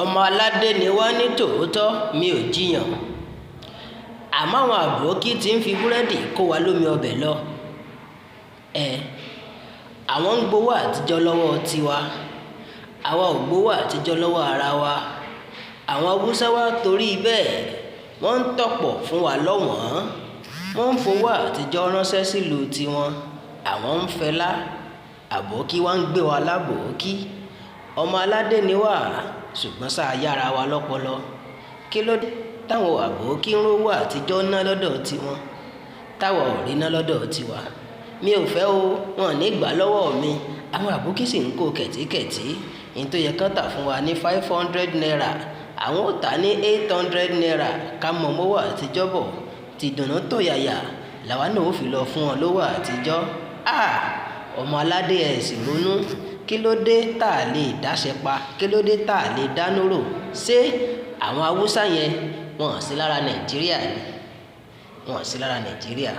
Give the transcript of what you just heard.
Ọmọ aládé ni wá ní tòótọ́, mi ò jiyàn. Àmọ́ àwọn àbókí tí ń fi búrẹ́dì kó wa lómi ọbẹ̀ lọ. Ẹ àwọn ń gbowó àtijọ́ lọ́wọ́ tiwa, àwa ò gbowó àtijọ́ lọ́wọ́ ara wa. Àwọn Haúsá wa torí bẹ́ẹ̀, wọ́n ń tọ̀pọ̀ fún wa lọ́wọ́n, wọ́n ń fowó àtijọ́ ránṣẹ́ sílùú tiwọn, àwọn ń fẹlá, àbókí wa ń gbé wa lábòókí. Ọmọ aládé ni wá, ṣùgbọ́n ṣáà yára wa lọ́pọlọ. Kí ló dé táwọn àbókí ń rówó àtijọ́ ná lọ́dọ̀ tiwọn, táwa ò rí ná lọ́dọ̀ tiwa? Mi ò fẹ́ o, wọn ò ní gbà lọ́wọ́ mi. Àwọn àbókí sì ń kó kẹ̀tíkẹ̀tí. Ní tó yẹ kán tà fún wa ní ₦500, àwọn ó tà ní ₦800 ká mọ̀ mọ́wọ́ àtijọ́ bọ̀. Tìdùnnú tó yàyà làwa náà ó fi lọ fún wọn lówó àtijọ́. À! Ọmọ aládé ẹ sì ronú. Kí ló dé táa lè dáṣẹ pa? Kí ló dé táa lè dánú rò? Ṣé àwọn Haúsá yẹn wọ́n ò sí lára Nàìjíríà ni? Wọ́n ò sí lára Nàìjíríà.